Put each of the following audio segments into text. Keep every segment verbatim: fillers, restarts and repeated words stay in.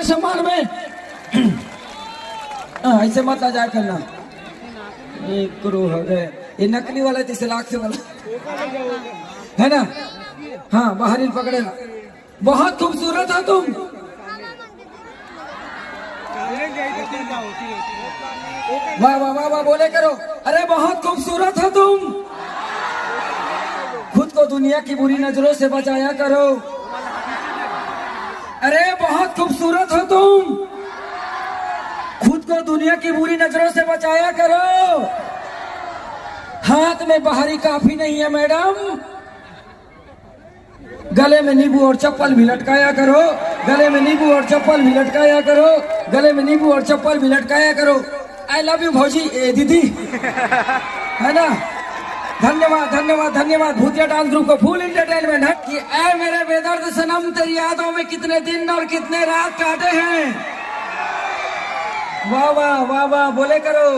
सम्मान में। हाँ, ऐसे मत आ जाया करना। ये गुरु हो गए, ये नकली वाला, जैसे लाख से वाला, है ना? हाँ, बाहरी पकड़े ना। बहुत खूबसूरत हो तुम। वाह, वाह, वाह, वाह, बोले करो। अरे, बहुत खूबसूरत हो तुम। खुद को दुनिया की बुरी नजरों से बचाया करो। अरे, बहुत खूबसूरत हो तुम। खुद को दुनिया की बुरी नजरों से बचाया करो। हाथ में बाहरी काफी नहीं है मैडम, गले में नींबू और चप्पल भी लटकाया करो, गले में नींबू और चप्पल भी लटकाया करो, गले में नींबू और चप्पल भी लटकाया करो। आई लव यू भौजी, ए दीदी, है ना? धन्यवाद, धन्यवाद, धन्यवाद भूतिया डांस ग्रुप को, फुल एंटरटेनमेंट है कि ऐ मेरे बेदर्द सनम, तेरी यादों में कितने दिन और कितने रात काटे हैं। वाह, वाह, वाह, वाह, बोले करो।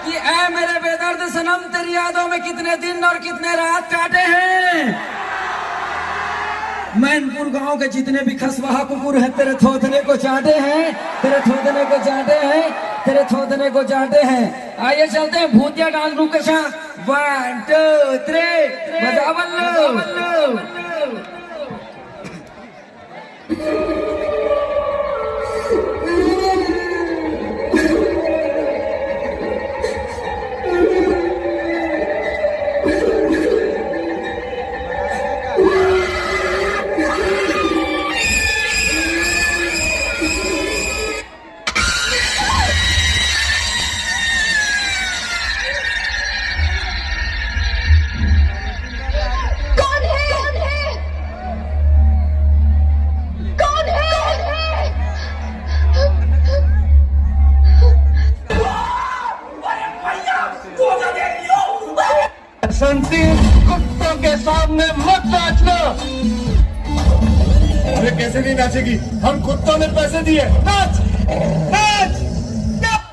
कि ऐ मेरे बेदर्द सनम, तेरी यादों में कितने दिन और कितने रात काटे हैं। मैनपुर गांव के जितने भी खसवाहा कुकुर हैं, तेरे थोथने को चाटे हैं, तेरे थोथने को चाटे हैं, तेरे थोथने को चाटे हैं। आइए चलते हैं भूतिया डांस ग्रुप के साथ। वन, टू, थ्री, बजा बल्लू। कौन है? कौन है? कौन है? बसंती, कुत्तों के सामने मत नाचना। अरे, कैसे नहीं नाचेगी? हम कुत्तों ने पैसे दिए। नाच, नाच, नाच।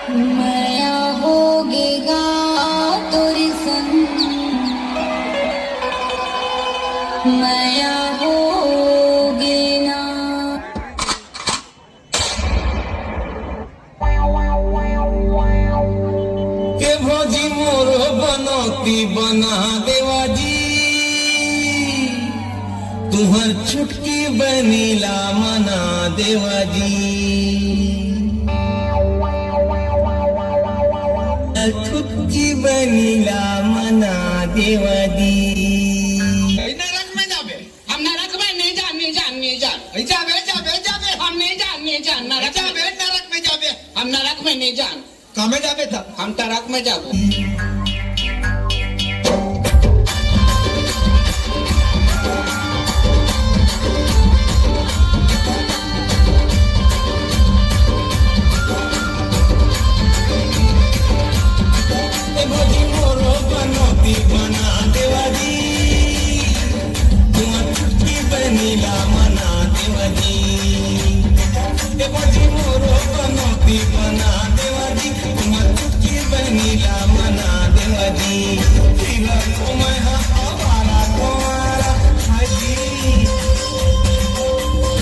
मया होगे गा तोरे संग, मया होगे ना। ए भौजी मोरो बनौती बना देवा जी, तुहर छुटकी बहिनी ला मना देवा जी, छुटकी बहिनी ला मना देवा जी। नरक में जाबे। हम नरक में नहीं जान, नहीं जान, नहीं जान। ए, जाबे, जाबे, जाबे। हम नहीं जान, नहीं जान, नरक में। जाबे, नरक में जाबे। हम नरक में नहीं जान। कामे जाबे तब? हम टरक में जाबो। ए भौजी मोरो बनौती बना देवा जी, तुहर छुटकी बहिनी ला मना देवा जी। ए भौजी मोरो बनौती बना देवा जी, तुहर छुटकी बहिनी ला मना देवा जी। फिरत हों मैं हा आवारा कुंवारा, हाय जी।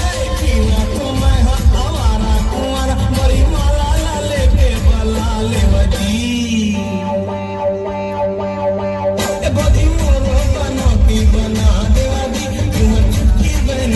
ए, फिरत हों मैं हा आवारा कुंवारा, मोरी माला ला लेके बला लेवा जी। ए भौजी मोरो बनौती बना देवा जी, तुहर छुटकी बहिनी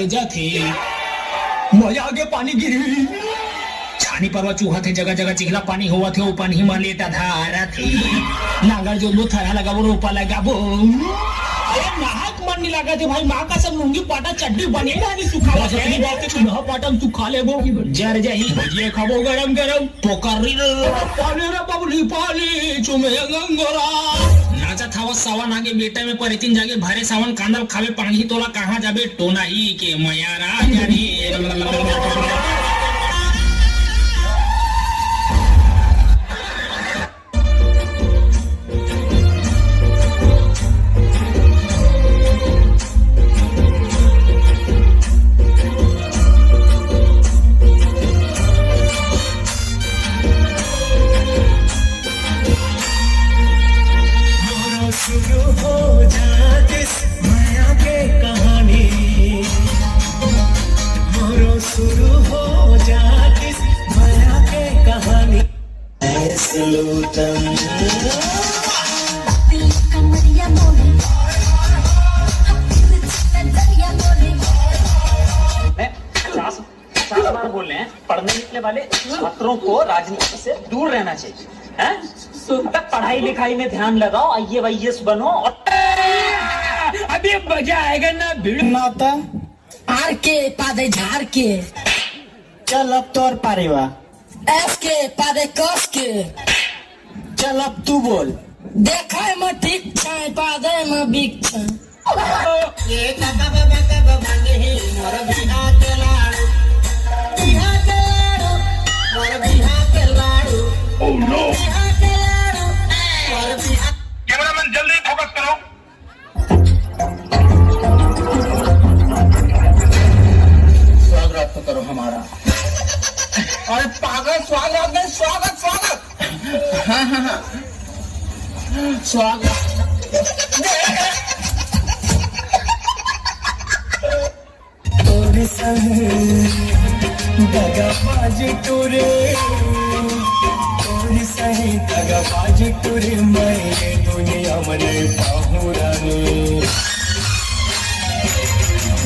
जाथे। मया आगे पानी गिरी। छानी परवा चूहा थे, जगह जगह चिखला पानी होवत हे, ओ पानी म लेटा धारा थे। नांगर जोतबो थरहा लगाबो, रोपा लगाबो। अरे नाहक मन नी लागत हे भाई, माँ कसम लुंगी पाटा चड्डी बने ना नी सुखावत बस हे। अतनी बात के चूल्हा पाटा म सुखा लेबो। जर जाही भजिया खाबो गरम गरम। पोकरी रे पानी रे बबली पानी चुमे गंगोरा। नाचत हवा सावन आगे बेटा में परितिन जागे भरे सावन कांदल खावे पांगी तोला कहाँ जाबे टोनाही के मया राजा रे। मोरो शुरू हो जातिस मया के कहानी। मोरो शुरू हो जातिस मया के कहानी। ऐसलूतम। कमरिया मोरी। नजरिया मोरी। मैं पचास चार बार बोल रहे हैं, पढ़ने निकले वाले छात्रों को राजनीति से दूर रहना चाहिए, हैं? अबे पढ़ाई लिखाई में ध्यान लगाओ, आईएएस बनो और अभी मजा आएगा ना भिड़ू। ना त आर के पादे झार के। चल अब तोर पारी बा। एस के पादे कस के। चल अब तू बोल। देखा है मैं ठीक छाए पादे में बिक छाए। Oh no! कैमरामैन जल्दी फोकस करो। स्वागत तो करो हमारा। अरे पागल, स्वागत नहीं, स्वागत, स्वागत। हाँ, हाँ, हाँ। स्वागत। तोरे संग दगाबाज टोरे, तोरे संग दगाबाज टोरे, मैं ये दुनिया में नहीं पाहूँ रानी।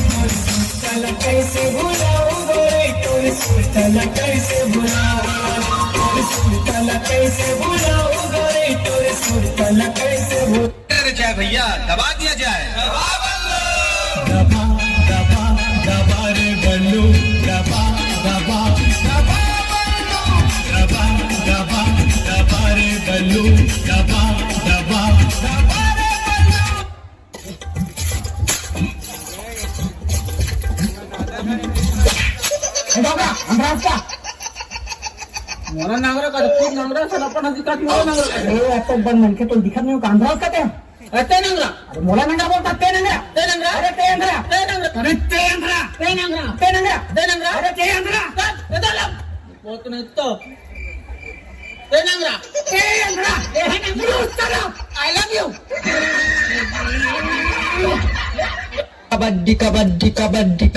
तोर सुरता ला कैसे भुलाऊं गोरी, तोर सुरता ला कैसे भुलाऊं, तोर सुरता ला कैसे भुलाऊं गोरी, तोर सुरता ला कैसे भुलाऊं। अरे जाए भैया, दबा दिया जाए। दबा, दबा, दबा रे बल्लू, दबा, दबा, दबा बल्लू, दबा, दबा, दबा रे बल्लू, दबा, दबा, दबा रे बल्लू। ए बाबा, अंधरास का? मोला नंगरा का, तू नंगरा से अपन अधिकार मोला नंगरा का। ए, अब तक बंद मनके तो दिखत नहीं हो, का अंधरास का ते? ए, ते नंगरा। अरे मोला नंगरा बोलता, ते नंगरा। ते नंगरा। अरे ते अंधरा। ते नंगरा। अरे ते अंधरा। ते नंगरा। ते नंगरा। ते नंगरा। अरे ते अंधरा। ते, ते, ते, ते। बहुत नहीं तो। ते नंगरा। ते नंगरा। ते है Nangra. I love you। Kabaddi, kabaddi, kabaddi,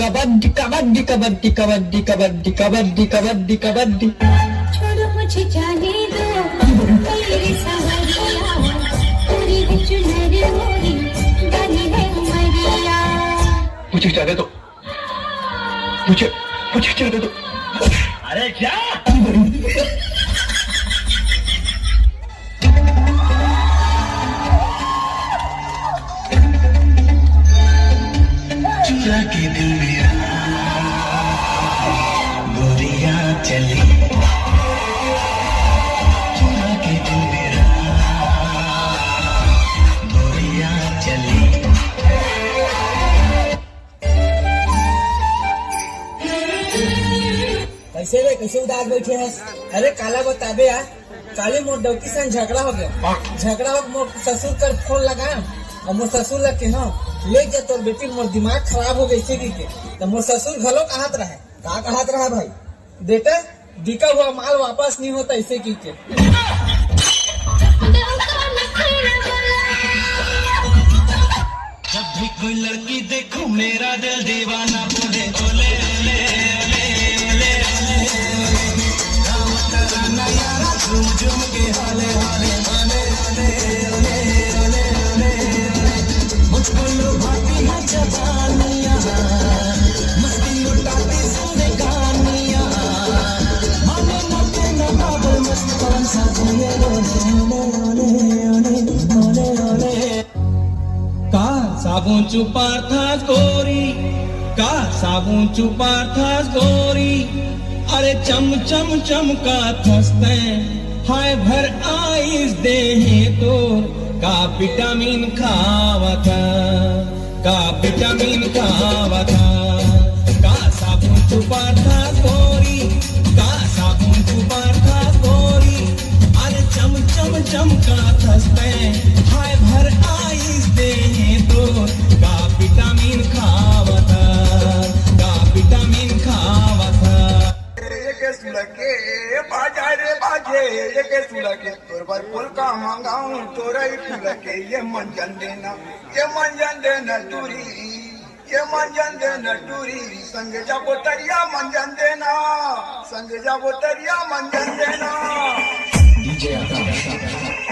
kabaddi. छोड़ो मुझे जाने दो, मेरे सवरिया, पूरी है चुनरी मोरी, बनी है उमरिया। मुझे जाने दो। मुझे, मुझे जाने दो। अरे जा। चुरा के दिल मेरा गोरिया चली, चुरा के दिल मेरा गोरिया चली। कैसे रे, कैसे उदास बैठे हस? अरे काला बताबे यार, काली मोर डौकी संग झगड़ा हो गया। झगड़ा हो मोर ससुर कर फोन लगा और मोर ससुर ला कहो, "ले जा तोर बेटी, मोर दिमाग खराब हो गई से के।" तो मोर ससुर घलो कहत रहे। का कहत रहा भाई? बेटा, बिका हुआ माल वापस नहीं होता, इसे की के। जब भी कोई लड़की देखूं, मेरा दिल दीवाना बोले, "ओले, ओले, ओले, ओले, ओले।" गाँव का गाना यारा, झूम, झूम के, "ओले, ओले, ओले, ओले।" मुझको लुभाती है जवानियाँ। साबुन चुपारथस गोरी, का साबुन चुपारथस गोरी, अरे चम चम चमकाथस तैं, हाय भर आइस देहे तोर, का विटामिन खावत, का विटामिन खावत, का साबुन चुपारथस गोरी, का साबुन चुपारथस गोरी, अरे चम चम चमकाथस तैं, हाय भर आइस देहे तोर, का विटामिन खावत, का विटामिन खावत। एक सुलगे बाजा रे बाजे, एक सुलगे तोर बर पोलका मंगाऊं, तोरई फुलके ये मंजन देना, ये मंजन देना टूरी, ये मंजन देना टूरी, संग जाबो तरिया मंजन देना, संग जाबो तरिया मंजन देना। DJ Akash.